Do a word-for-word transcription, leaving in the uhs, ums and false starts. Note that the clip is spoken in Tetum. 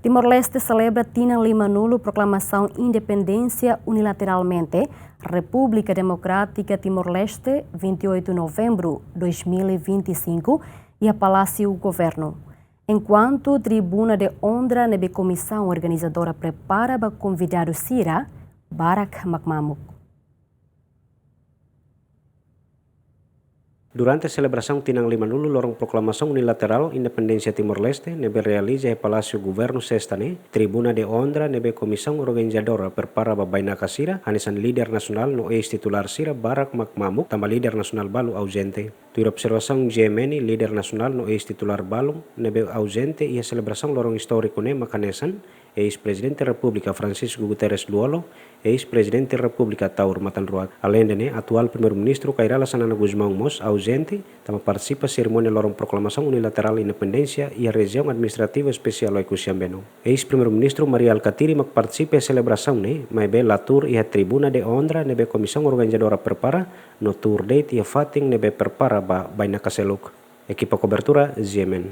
Timor-Leste selebra tinan lima-nulu proklamasaun independénsia unilateralmente, Repúblika Demokrátika Timor-Leste, vinte e oito novembro dois mil e vinte e cinco, iha Palásiu Governu. Enkuantu tribuna de onra ne'ebé komisaun organizadora prepara ba konvidadu sira, barak mak mamuk. Durante selebrasaun tinan lima-nulu loron proklamasaun unilaterál independénsia Timor-Leste, ne'ebé realiza iha Palásiu Governu Sesta ne'e, tribuna de onra ne'ebé komisaun organizadora prepara ba bainaka sira, hanesan líder nasionál no eis-titulár sira barak mak mamuk, tanba líder nasionál balu auzente. Tuir observasaun G M N, líder nasionál no eis-titulár balu ne'ebé auzente iha selebrasaun loron istóriku ne'e mak hanesan, eis-Prezidente Repúblika Francisco Guterres Lú-Olo, eis-Prezidente Repúblika Taur Matan Ruak. Aleinde ne'e, atuál Primeiru-Ministru Kay Rala Xanana Gusmão mós auzente, tanba partisipa serimónia loron proklamasaun unilaterál independénsia iha Rejiaun Administrativa Espesiál Oekusi-Ambeno. Eis-Primeiru-Ministru Mari Alkatiri mak partisipa iha selebrasaun ne'e, maibé la tuur iha tribuna de onra ne'ebé komisaun organizadora prepara, no tuur de'it iha fatin ne'ebé prepara ba bainaka seluk. Ekipa kobertura, G M N.